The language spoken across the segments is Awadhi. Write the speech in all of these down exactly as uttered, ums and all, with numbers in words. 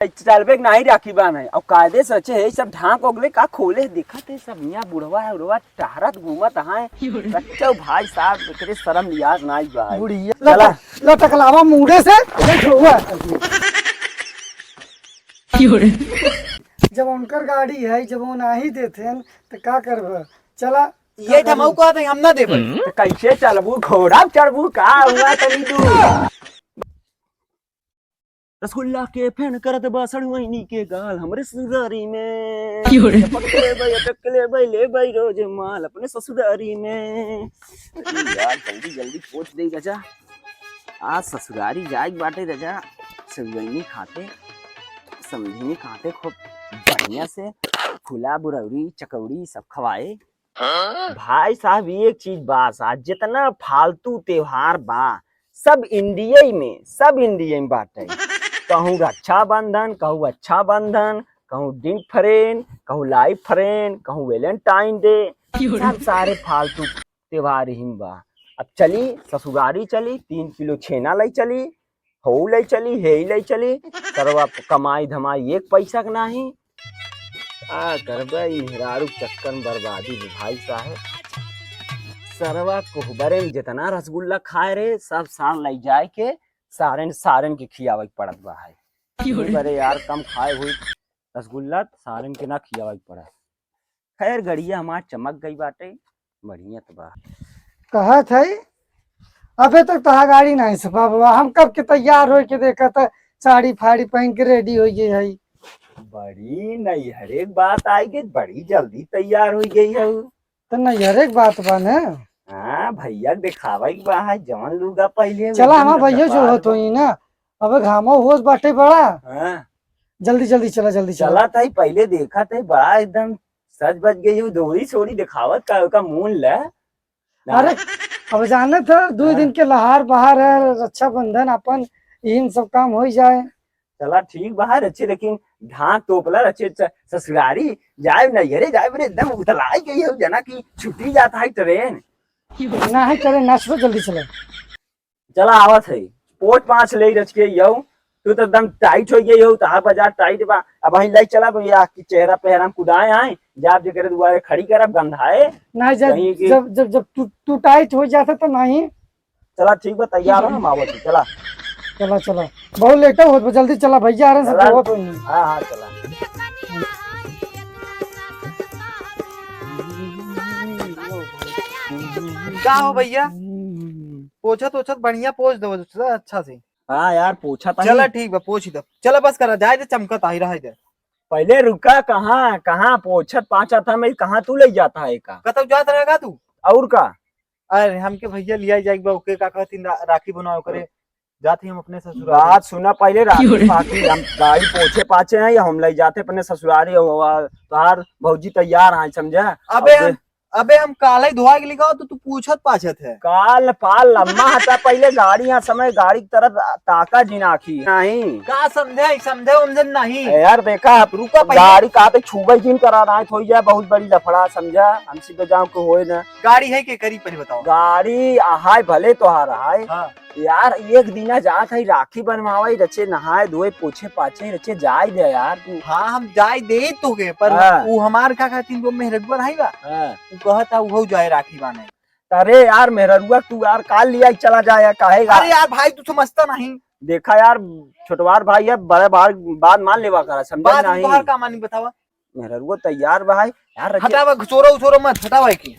चलबे के नाही राखी बान्हे। और कायदे से अच्छे है, सब ढांक ओगले का खोले, देखत है सब मियाँ बुढ़वा है, उढ़वा टहरत घूमत है। बच्चो भाई साहब, एकरे शर्म लिहाज नाही बा है। बुढ़िया चला। लटक-, लटकलावा मुड़े से, बैठ हुआ। जब उनकर गाड़ी है, जब वो नाही देते हैं, तो का करबे? चला। ये का हम करी? कहत है, हम ना देबे। तो कैसे चलबू? घोड़ा चढ़बू का? हुआ तनी तू। रसगुल्ला के फैन करत बा सड़ुआइनी के गाल हमरे ससुरारी में। क्यों रे? पकड़े भाई, अटकले भाई, ले भाई रोज माल अपने ससुरारी में। अरे यार, जल्दी जल्दी पहुँच दे रजा। आज ससुरारी जाए के बाटे रजा। सड़ुआइनी खाते, समधिनी खाते खूब बढ़िया से फुला बुरौरी चकौड़ी सब खवाए। भाई साहब, एक चीज बा साहब, जितना फालतू त्योहार बा, सब इंडिया में, सब इंडिया में बाटे। कहूँ रक्षाबंधन, कहूँ अच्छा बंधन, कहूँ डिंक फ्रेंड, कहूँ लाइफ फ्रेंड, कहूँ वैलेंटाइन डे, सब सारे फालतू त्योहार ही बा। अब चली ससुरारी चली, तीन किलो छेना लई चली, हऊ लई चली, हेई लई चली, सरवा कमाई धमाई एक पैसा के नाही। का करबे, ई मेहरारू के चक्कर में बर्बादी में भाई साहब। सरवा कोहबरे में जितना रसगुल्ला खाए रहे, सब सार लई जाए के सारन, सारन के खियावे के पड़त बा है। अरे यार, कम खाए हुई रसगुल्ला, त सारन के ना खियावे के पड़ा। खैर, गड़िया हमार चमक गई बाटे, बढ़िया त बा। कहत है, अबे तक तोहार गाड़ी नहीं सफा बा। हम कब के तैयार होई के देखत है, साड़ी फाड़ी पहन के रेडी होई गई है। बड़ी नैहरे के बात आई गई, बड़ी जल्दी तैयार होई गई है। तो नैहरे के बात बा ना। हाँ, भैया के देखावे के बा है, जवन लुगा पहले चला, एकदम हमार भैया जो झकाझोर होत बा। होई ना, अबे घामो होत बाटे बड़ा। हाँ। जल्दी जल्दी चला, जल्दी चला। चला ताई, पहले देखा ताई, बड़ा एकदम सज बज गई हो, दोरी सोरी देखावत का, का मून ले। अरे, अब जाने थे, दो हाँ। दिन के लहार बहार है, रक्षाबंधन अपन, इन सब काम हो जाए। चला ठीक बा, रक्षे लेकिन ढांक तोपला रक्षे स-, ससुरारी जाए, नैहरे जाए, बोले एकदम उतलाई गई हो, जना की छुट्टी जाता है ट्रेन। ना है ट्रेन, ना छुटो, जल्दी चलो। चला आवत है, पोछ पाछ ले रच के यौ, तू तो एकदम टाइट हो गई हो, तहार बाजार टाइट बा। अब वहीं ले चला भैया कि चेहरा पे हराम कुदाए आए, जाब जेकरे दुआरे खड़ी करब गंधाए। नहीं, जब, कहीं कि जब, जब, जब तू, तू टाइट हो जाता तो नहीं। चला ठीक बा, तैयार हो, हम आवत ही, चला। चला, चला, बहुत लेट होत बा, जल्दी चला, भैया आ रहे हैं, सब चला। आवत होई। हाँ, हाँ, चला। का हो भैया? पोछत ओछत बढ़िया पोछ दो अच्छा से। हाँ यार, पोछा था चला ही। ठीक बा, पोछ दो। चला बस करा, जाए दे, चमकत आई रहा दे। पहले रुका, कहाँ, कहाँ पोछत पाछत था मैं, कहाँ तू ले जाता है का? कतौ जात रहेगा तू? और का? अरे हमके भैया लिया जाए बा, ओके का कहती रा-, राखी बनाओ करे। जाते हम अपने ससुराल। बात सुना पहले, राखी पाखी हम गाड़ी पोछे पाछे हैं या हम ले जाते अपने ससुरारी हो, तोहार भौजी तैयार हैं, समझा? अबे अब हम अबे हम काले धोआ के लिखाओ तो तू पूछत पाछत है। काल पाल लम्मा हटा, पहले गाड़ी यहाँ समय गाड़ी की तरफ ताका जिन आखी। नहीं। का समझे, समझे उमझे नहीं। ए यार देखा, रुका पहले। गाड़ी का पे छुबे जिन करा ना, थोड़ी जाए बहुत बड़ी लफड़ा समझा, हमसे तो जाओ को होए ना। गाड़ी है के करी पहले बताओ। गाड़ी आहाय भले तोहार आहाय। हाँ। यार, एक दिना जात है राखी बनवावे, रचे नहाए धोए, पोछे पाछे, रचे जाए दे यार तू। हाँ, हम जाए दे तो के, पर हाँ। वो हमार का कहती, वो मेहरगुआ नहीं बा? हाँ। वो कहता, वो जाए राखी बाने। अरे यार, मेहरगुआ तू यार, काल लिया चला जाए यार, काहे यार? अरे यार भाई, तू समझता नहीं। देखा यार, छोटवार भाई है, बड़े भाई बात मान लेवा करा, समझा बात नहीं? तोहार का मानी बतावा? मेहरगुआ तैयार बा है यार, रचे हटावा, घुसोरो उछोरो मत, हटावा की।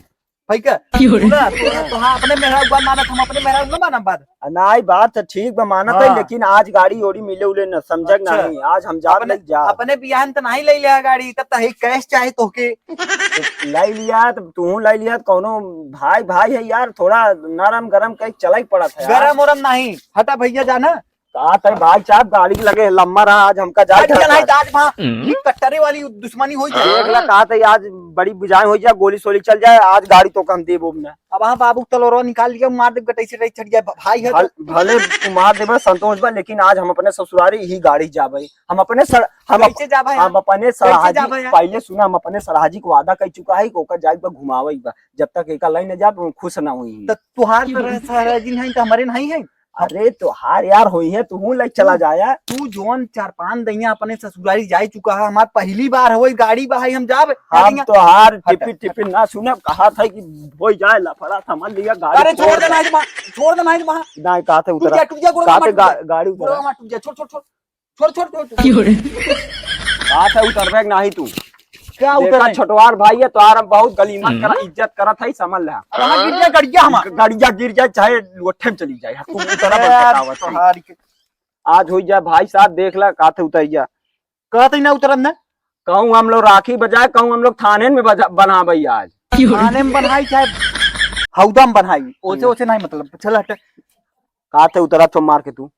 भाई का? क्यों रे? सुना, तोरा, तोहार अपने मेहरारू बात मानत, हम अपने मेहरारू ना मानब बात। आ, नाई, बात तो ठीक बा, मानत है, हाँ। लेकिन आज गाड़ी ओड़ी मिले उले न, समझक अच्छा। नहीं, आज हम जाब अपने, नहीं जा। अपने बियाह में तो नहीं ले लिया गाड़ी, तब तो है कैश चाहे तोहके। तो ले लिया, तो तू ले लिया, तो कौनो भाई, भाई है यार, थोड़ा नरम गरम कहीं चला ही पड़त है यार। गरम ओरम नहीं, हटा भैया जाना। का तय भाई साहब, गाड़ी के लगे लम्मा रहा, आज हमका जाए आज का चल है, था। आज वहाँ हम्म। ये कट्टरे वाली दुश्मनी हो जाए। देख ला, का तय आज बड़ी बुझाए हो जाए, गोली सोली चल जाए, आज गाड़ी तो हम देबो ना। अब हाँ बाबू तलोरवा निकाल लिया, मार दे गटई से रही छट जाए, भाई है भल-, तो। भले तू मार देबे संतोष बा, लेकिन आज हम अपने ससुरारी ही गाड़ी जाबे। हम अपने सर-, हम अप-, कैसे जाबे हम यार? अपने कैसे सरहाजी, जाबे यार? पहले सुना, हम अपने सरहाजी को वादा कर चुका है कि ओकर जाए बा घुमावे बा। जब तक एका लाई न जाब, हम खुश ना हुई। तो तुहार सर-, सरहाजी नहीं तो हमारे नहीं है। अरे तोहार यार होई है, तू लग चला तू, जाया। तू जौन चार पान दइया अपने ससुरारी जाए चुका है, हमार पहली बार हो गाड़ी बहाई हम जाब। हम तोहार हट, टिपिन हट। टिपिन ना सुने, कहा था कि हो जाए लफड़ा समझ लिया गाड़ी। अरे छोड़ दे ना, छोड़ दे ना, ना कहा था टूट उतरा। जा, टूट जा, गोड़ कहा थे टूट जा। गा-, गाड़ी उतरा। गोड़ टूट जा, छोड़, छोड़, छोड़। छोड़, छोड़, छोड़, छोड़। कहा था उतरबे कि नाही तू? क्या देखा, उतरे? छोटवार भाई है, तोहार हम बहुत गलीमत करा, इज्जत करत है, समझ ले। अब वहाँ गिर जाए गड़िया हमार। ग-, गड़िया गिर जाए, चाहे लोठे में चली जाए, तू उतरा बन यार, बतावत है। तोहार के आज हो जाए भाई साहब, देख ला, कहा थे उतर जा। कहत ही ना उतरब ना। कहूँ हम लोग राखी बजाए, कहूँ हम लोग थाने में बजा-, बनाबे आज। थाने में बनाई चाहे हौदा में बनाई, ओसे, ओसे नहीं मतलब। चल हट। कहा थे उतरा तो मार के तू।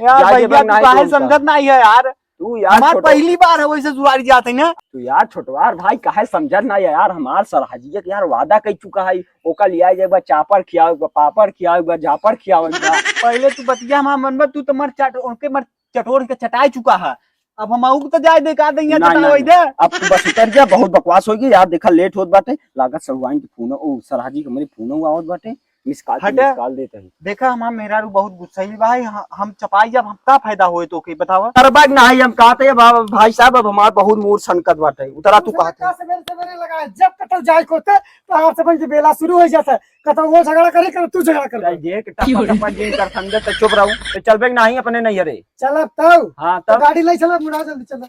यार जाए भैया, देबे तू नाही काहे तो उनका। समझत नाही है यार? तू यार हमार छोटो पहली बार है वैसे ससुरारी जात है ना। तू यार छोटवार भाई काहे समझत नाही है यार? हमार सरहजिया के यार वादा कई चुका है, ओका लिया जाए बा चापड़ खियावे बा, पापड़ खियावे बा, झापड़ खियावे बा। पहले तू बतिया हमार मन में, तू तो मर चट, उनके मर चटोर के चटाई चुका है। अब हम आऊ तो जाए दे का दइया ना, चटावे ना, दे। अब तू बस उतर जा, बहुत बकवास होगी यार। देखा लेट होत बाटे, लागत सहुआइन के फोन, ओ सरहजी के हमरे फोन आवत बाटे। मिस कॉल पे हटे। मिस कॉल देत ही। देखा, हमार मेहरारू बहुत गुस्सैल बा, ह-, हम चपाई जब हम का फायदा होए तो के बतावा? अरे बाग नाही, हम कहते हैं बा-, भाई साहब, अब हमार बहुत मूड सनकत बाटे, उतरा तू तू कहते। का सवेरे सवेरे लगा, जब कतौ जाए को ते, तो हर समय के बेला शुरू हो जाता है, कतौ वो झगड़ा करे, कतौ तू झगड़ा कर। चल, जे के टप्पा टप्पा जिन कर संदे, तो चुप रहू, तो चलबे कि नाही अपने नैहरे? चलब तब। हाँ, तो तब। गाड़ी ले चला, मुड़ा जल्दी चला।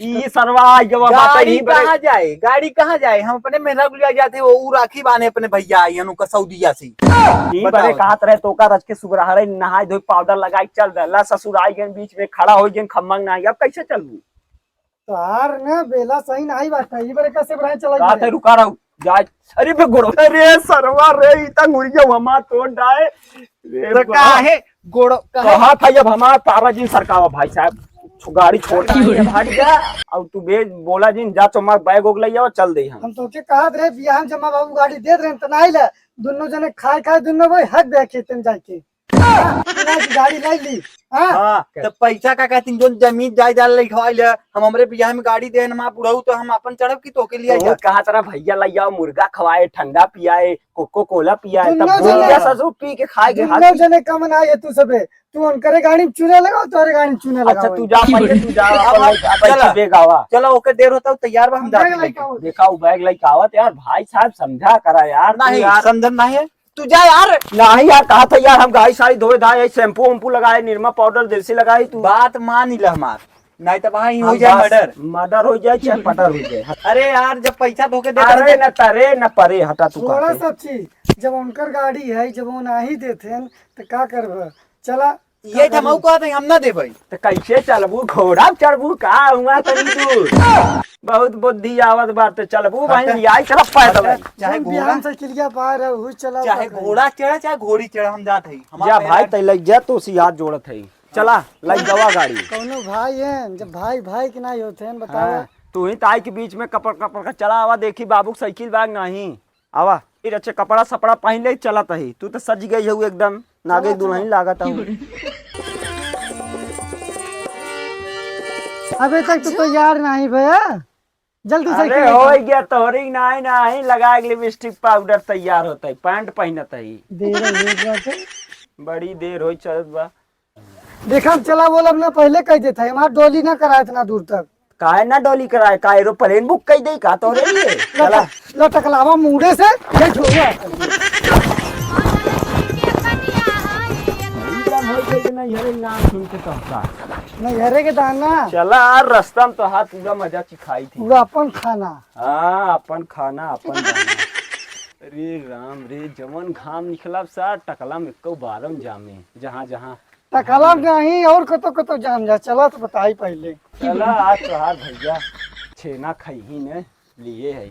ई सरवा आई गवा बाटे गाड़ी ही बड़े। कहाँ जाए? गाड़ी कहाँ जाए? हम अपने मेहरा गुलिया जाते हो, ऊ राखी बाने अपने भैया आई हनु का सऊदिया से। ई बताओ। बड़े कहत रहे तो का रच के सुबह हरे नहाए धोए पाउडर लगाई चल दे। ला ससुर आई गन बीच में खड़ा हो गन खम्मंग नाही। अब कैसे चलबू? तोहार ना बेला सही नाही बाटे। ई बड़े कैसे बढ़ाए चला का गए? थे रुका रहू। जाए। अरे बे गोड़ो। अरे सरवा रे, ई तंग उड़िया हमार तोड़ डाए। रे तो बा। काहे? गोड़ो, कहा था अब हमार तारा जिन सरकावा भाई साहब, छु-, गाड़ी छोड़ के की हो रही है? हट जा, और तू बे बोला जिन जा, चुम्मा बैग उग ले आओ, चल दे हम। हम तो के कहत रहे बियाह में जमा बाबू गाड़ी देत रहे त नाही ले, दुनो जने खाए खाए दुनो भाई हक दे खेते में जाके। हाँ, तू आज गाड़ी ले ली। हाँ। हाँ, तो पैसा का कहती जोन जमीन जायदाद लिखवाई ले, हम हमरे बियाह में गाड़ी देन मा बुढ़ऊ तो हम अपन चढ़ब की तोके लिए तो जा। कहा तेरा भैया ले आओ, मुर्गा खवाए, ठंडा पियाए, कोको कोला पियाए, तब दुनो भूल जने, गया ससुर पी के खाए के दुनो हाथ। जने कमन आए तू सबे। तू उनकरे गाड़ी में चूना लगाओ, तोरे गाड़ी में चूना अच्छा, लगाओ। तू जा पहले, तू जा, अब अपन हम, लेके, अपन चला। चुपे गावा। चला, ओके देर होता, तैयार बा, हम हम जाते बैग हैं। लेके आओ। देखा, वो बैग लेके आवत यार, भाई साहब समझा करा यार, तू नहीं, यार। समझन नहीं है, तू जा यार। नहीं यार, कहा था यार, हम गाड़ी साड़ी धोए धाए, शैम्पू वैम्पू लगाए, निरमा पाउडर देसी लगाए, तू बात मान ही ले हमार। नहीं तो भाई, हम हो जाए बस मर्डर। मर्डर हो जाए, चाहे पटर हो जाए। अरे यार, जब पैसा धोके दे अरे देते न तरे न परे, हटा तू थोड़ा कहते। सा चीज, जब उनकर गाड़ी है, जब वो नाही देते हैं, तो का करबे? चला, ये का तो हम करी? कहते हैं, हम ना देबे। तो कैसे चलबू? घोड़ा पे चढ़बू का? हुआ तनी दूर। बहुत बुद्धि आवत बाटे, चलबू भाई, हटा। लियाई चला पैदल। हटा, चाहे जौन घोड़ा, बिहान साइकिलिया पार है, वही चला चाहे पैदल। घोड़ा चढ़ा, चाहे घोड़ी चढ़ा, हम जात हई। हमार जा भाई, पैदल। तै लग जा, तो उसी हाथ जोड़त है। चला, लग गवा गाड़ी। कौनो भाई है, जब भाई भाई के नाही होते हैं, बताओ। हाँ, तू ही ताई के बीच में कपड़ कपड़ का चला आवा, देखी बाबू के साइकिल बैग नहीं। आवा, फिर अच्छे कपड़ा सपड़ा पहन ले, चलत ही। तू तो सज गई हऊ एकदम, नागे चला, दुल्हन चला। लागत हऊ। अबे तक तो तैयार नहीं भैया, जल्दी से अरे खेल। हो गया तोहरी, नहीं नहीं, लगा के लिपस्टिक पाउडर तैयार होता है, पैंट पहनत है। देर हो गया तो। बड़ी देर हो चलत बा। देखा, हम चला बोलब ना, पहले कह देता है, हमार डोली ना करा इतना दूर तक। काहे ना डोली कराए, का एरोप्लेन बुक कर दे का तोरे लिए? चला। लटक-, लटकलावा मुड़े से, ये झोला। एकदम हो गई कि नहीं, अरे नाम सुन के तो हंसा। नहीं, अरे के दाना। चला, रास्ता में तो हाथ पूरा मजा चिखाई थी। पूरा अपन खाना। हाँ, अपन खाना, अपन दाना। अरे राम रे, जवन घाम निकला सा, टकला में एको बारम जामे, जहाँ जहाँ टकला नहीं, और कतो कतो जाम जा, चला तो बताई पहले। चला, आज तोहार भैया छेना खइही ने लिए है।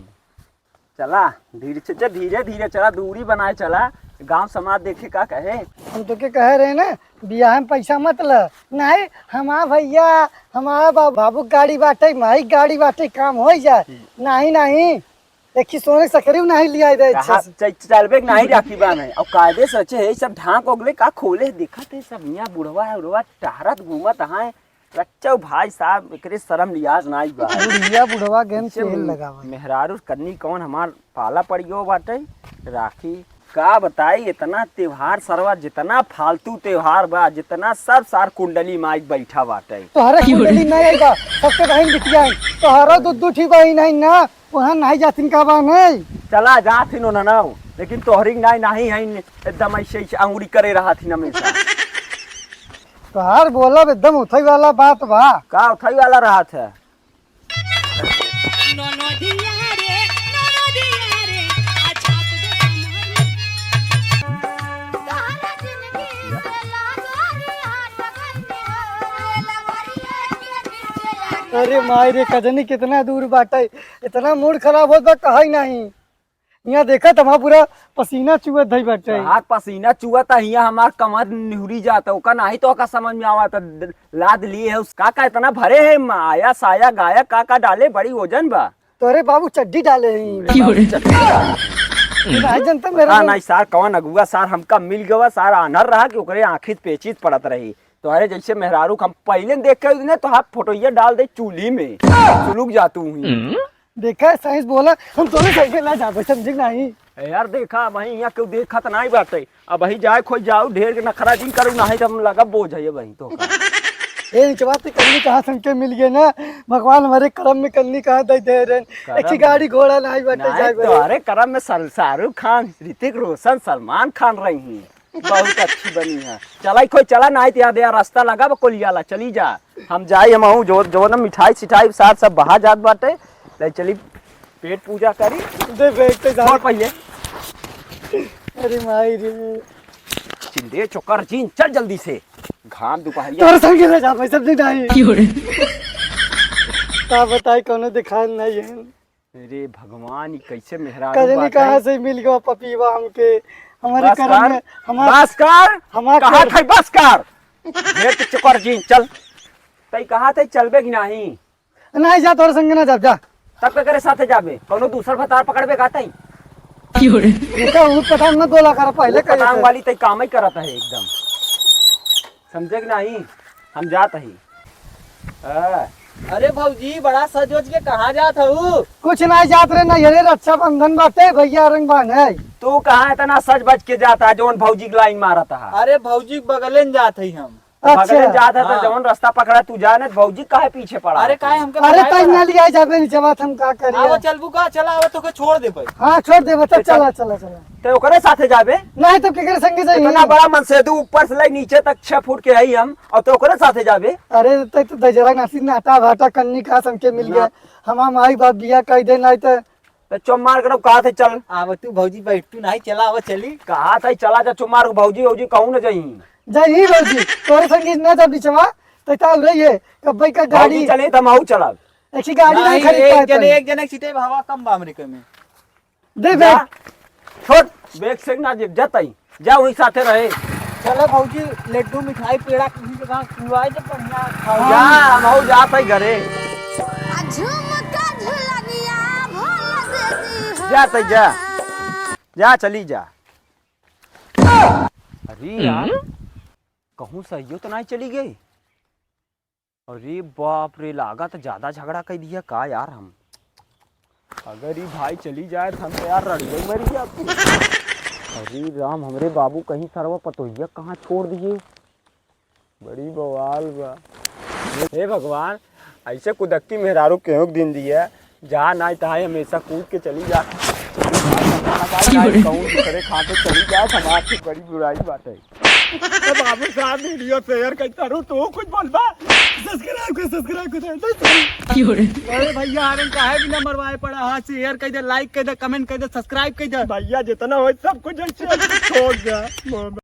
चला, धीरे से, धीरे धीरे चला, दूरी बनाए चला, गांव समाज देखे का कहे। हम तो के कहे रहे ना, बियाह में पैसा मत ल। नहीं, हमार भैया, हमार बा-, बाबू गाड़ी बाटे, माई गाड़ी बाटे, काम हो जाए। हम्म। नहीं, नहीं, एक ही सोने सकरी नहीं लिया दे कहा, अच्छे से। च-, चलबे के नहीं राखी बांधे। और कायदे से अच्छे है, सब ढांक ओगले का खोले, देखत है सब यहाँ बुढ़वा है, बुढ़वा टहरत घूमत है। रच्चो भाई साहब, एकरे शर्म लिहाज नाई बा। बुढ़िया बुढ़वा गेम इसे तेल लगावा। मेहरारू कन्नी कौन हमार पाला पड़ियो बाटे, राखी का बताई, इतना त्योहार सरवा, जितना फालतू त्योहार बा, जितना सब सार कुंडली माइक बैठा बाटे। तोहरे कुंडली नहीं आई बा, सबके बहिन बिटिया है। तोहरा दू दू ठी बहिन है ना, वहाँ नहीं जातिन का बा नहीं। चला जातिन ओनहनौ, लेकिन तोहरी नहीं, नहीं है, एकदम ऐसे, ऐसे अंगुरी करे रहतिन हमेशा। तोहार बोलब एकदम उठई वाला बात बा। का उठई वाला रहत है? ननदिया रे, ननदिया रे, आ छाप दे कमर। तोहरा जिंदगी से लागल आटकन में हो, लगरिया के पीछे आटकन। अरे माई रे, कजनी कितना दूर बाटे, इतना मूड खराब होत बा, कहई नहीं। यहाँ देखा त हमार पूरा पसीना चुअत धई बाटे। तोहार पसीना चुअत है, यहाँ हमार कमर निहुरी जाता, ओका नाही तो का समझ में आवा त लाद लिए है उसका का इतना भरे है, माया साया गाया का का डाले, बड़ी वजन बा। तोरे बाबू चड्डी डाले ही। क्यों रे? चड्डी डाले। नाही जनता मेरा हाँ, नहीं। नाही सार, कौन अगुआ सार हमका मिल गवा, सार आन्हर रहा कि ओकरे आँखी पेचित पड़त रही। तोहरे जैसे मेहरारू के हम पहिले देख के ने तोहार फोटोइया डाल दे चूल्ही में, सुलुक जा तू ही। देखा, साइंस बोला, हम तोरे साइकिल ना जाबे, समझे नहीं? ए यार, देखा, अबही यहाँ केहू देखत नाई बाटे। अबही जाए खोई जाऊ, ढेर के नखरा जिन करू, नाही त हम लगब बोझ है अबही तो का। ए, निचवा ते कन्नी कहाँ से हमके मिल गए ना? भगवान हमारे करम में कन्नी कहाँ दे दे रहे। करम एक ही गाड़ी घोड़ा नाई बाटे नाई जाए तो, बे। अरे, करम में सल-, शाहरुख खान, ऋतिक रोशन, सलमान खान रही हैं। बहुत अच्छी बनी है। चला ही खोई, चला, नाही त याद यार, रास्ता लगा बा कोलियाला, चली जा। हम जाई, हम आऊँ, जो, जो ना मिठाई सिठाई साथ सब बहा जात बाटे, ले चली पेट पूजा करी। दे बैठ के जा। छोड़ पहिले। अरे माई रे। चिंदे चोकर जीन, चल जल्दी से। घाम दोपहरिया। तोर संगे ले जा, भाई, सब नहीं जाई। क्यों रे? का बताई, कोनो दिखान नहीं है। अरे भगवान, ई कैसे मेहरारू कजनी बाटे? कहाँ से मिल गवा पपीवा हमके? हमारे बस करम कर, में, हमार, बस कर, हमार कहा कर। थे बस कर। ढेर तो चोकर जीन, चल। तई कहा थे चलबे कि नाही? नाही जा, तोरे संगे ना जाब, जा। तब केकरे साथे जाबे? कौनो दूसर भतार पकड़बे का तई? क्यों रे? इनका ऊट पटांग मत बोला कर, पहिले ऊट कहे पटांग थे। वाली तई काम ही करत है एकदम। समझे कि नाही? हम जात ही। हाँ। अरे भौजी, बड़ा सज वज के कहाँ जात हऊ? कुछ नाही जात रे, ना ये रे रक्षाबंधन बाटे, भैया रंग बांधे। तू कहाँ इतना सज बज के जात है, जौन भौजी के लाइन मारत है? अरे भौजी के बगले न जात ही हम। अच्छा। बगले जात है तो हाँ। जौन रास्ता पकड़ा तू जाने, भौजी काहे पीछे पड़ा अरे है? काहे हमके अरे बताए ताई पड़ा? ना लिया जाबे नीचे बात हम का करिए? आवा चलबू का? चला आवा तोके छोड़ देबे। हाँ छोड़ देबे तो तो चल। चला चला चला। ते ओकरे साथे जाबे? नाही तो केकरे संगे जाई? इतना बड़ा मनसेधु ऊपर से ले नीचे तक छह फुट के हई हम, और ते ओकरे साथे जाबे? अरे ते तो दजरा नासी नाटा भाटा कन्नी का संके मिल ना। गया। हमार माई बाप बिया कह दे नाही तो त चुप मार के कहा थे चल। आवा तू भौजी बैठ तू नाही चला आवा चली। कहा थे चला जा चुप मार के भौजी भौजी कहूँ न जाई। जाई भौजी, तोरे संगे ना जा बिचवा, तो ताऊ रही है, कब्बई का गाड़ी। भौजी चले त हम आऊ चलब। एक ही गाड़ी नाही नाही खरीद एक पाए जने, तनी। एक जने के सीटे हवा कम बा हमरे के में। दे जा। बैग। छोड़, बैग से ना जेब, जा तई। जा वही साथे रहे। चलो भौजी, लड्डू, मिठाई, पेड़ा, किसी जगह खिलवाए दे, बढ़िया खाओ। जा, हम हऊ जा तई घरे। आ झुमका झुलनिया भोला दे दी हो। जा तई, जा। जा, चली जा। अरे यार, हम्म? कहूँ सहियो तो नाही चली गई। अरे बाप रे, लागत ज्यादा झगड़ा कर दिया का यार हम। अगर ई भाई चली जाए तो हम तो यार रड़िए मर जाते। अरे राम, हमरे बाबू कहीं सरवा पतोहिया कहाँ छोड़ दिए। बड़ी बवाल बा। हे भगवान, ऐसे कुदक्ती मेहरारू केहू के दिन दिया, जा नाही तहाँ हमेशा कूद के चली जा। कहूँ दूसरे खाते चली जा, समाज की बड़ी बुराई बाटे। ए बाबू साहब, video share कैसे करूँ? तू कुछ बोल बा। Subscribe कर, subscribe कर, subscribe। क्यों रे? अरे भैया, हरन काहे बिना मरवाए पड़ा? हाँ, share कर दे, like कर दे, comment कर दे, subscribe कर दे। भैया, जितना हो सब कुछ share छोड़ दे।